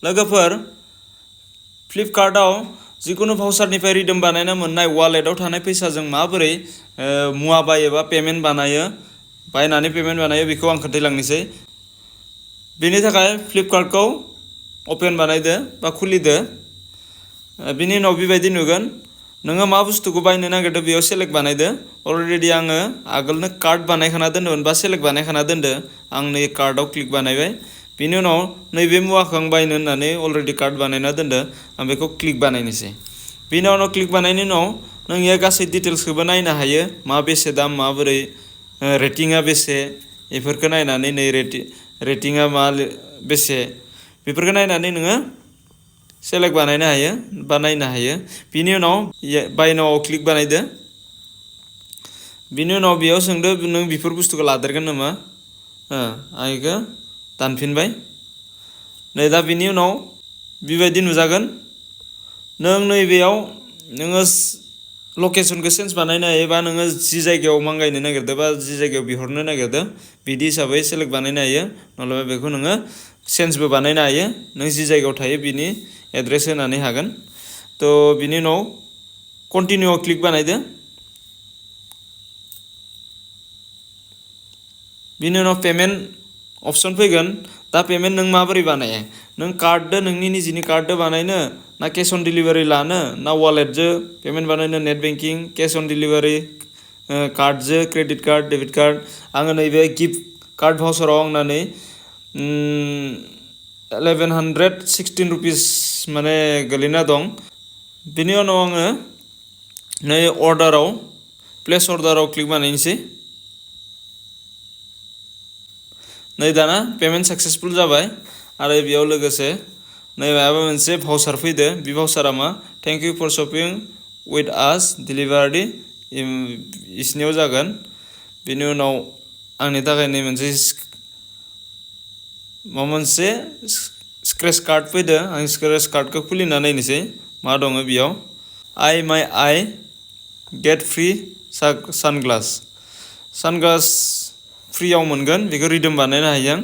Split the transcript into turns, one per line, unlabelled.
लोगोफोर फ्लिपकार्टआव जिकुनु भाउचारनिफ्राय रिडीम बानायना मोननाय वालेटआव थानाय फैसाजों माबोरै मुवा बायो बा पेमेन्ट बानायो बायनानै पेमेन्ट बानायो बेखौ आं खोन्थालांनोसै बेनि थाखाय फ्लिपकार्टखौ ओपन बानायदो बा खुलिदो बिनि उनाव बेबायदि नुगोन नोङो मा बुस्थुखौ बायनो नागिरदो बेयाव सेलेक्ट बानायदो अलरेडि आङो आगोलनो कार्ड बानायखाना दोन्दोंमोन बा सेलेक्ट बानायखाना दोन्दो आं नै कार्डआव क्लिक बानायबाय बिनि उनाव नैबे मुवाखौ आं बायनो होननानै अलरेडि कार्ड बानायना दोन्दो आं बेखौ क्लिक बानायनोसै बिनि उनाव क्लिक बानायनायनि उनाव नों इयाव गासै डिटेल्सखौबो नायनो हायो मा बेसे दाम माबोरै रेटिंआ बेसे बेफोरखौ नायनानै नै रेटिंआ मा बेसे बेफोरखौ नायनानै नोङो सेलेक्ट बानायनो हायो बा नायनो हायो बिनि उनाव बायनायाव क्लिक बानायदो बिनि उनाव बेयाव सोंदो नों बेफोर बुस्थुखौ लादेरगोन नामा आं बेखौ दानफिनबाय नै दा बिनि उनाव बेबायदि नुजागोन नों नैबेयाव नोङो लकेसनखौ चेन्ज बानायनो हायो बा नोङो जि जायगायाव मांगायनो नागिरदों बा जि जायगायाव बिहरनो नागिरदों बिदि हिसाबै सेलेक्ट बानायनो हायो नङाब्ला बेखौ नोङो चेन्जबो बानायनो हायो नों जि जायगायाव थायो बिनि एड्रेस होनानै हागोन तो बिनि उनाव कन्टिनिउआव क्लिक बानायदो बिनि उनाव पेमेन्ट अपसन फैगोन दा पेमेन्ट नों माबोरै बानायो नों कार्डदो नोंनि निजिनि कार्डदो बानायनो ना कैश अन डिलिभारि लानो ना वालेटजों पेमेन्ट बानायनो net banking cash on delivery कार्डजों क्रेडिट कार्ड डेबिट कार्ड आङो नैबे गिफ्ट कार्ड भाउचाराव आंना नै 1116 रुपिस माने गोलैना दं बिनि उनाव आङो नै अर्डाराव प्लेस अर्डाराव क्लिक बानायनोसै नै दाना पेमेन्ट सक्सेसफुल जाबाय आरो बेयाव लोगोसे नै माबा मोनसे भाउचार फैदो बे भाउचारा मा thank you for shopping with us delivery इसनियाव जागोन बिनि उनाव आंनि थाखाय नै मोनसे माबा मोनसे स्क्रेच कार्ड फैदो आं स्क्रेच कार्डखौ खुलिना नायनोसै मा दङ बेयाव माइ आइ गेट फ्रि सानग्लास फ्रियाव मोनगोन बेखौ रिडीम बानायनो हायो आं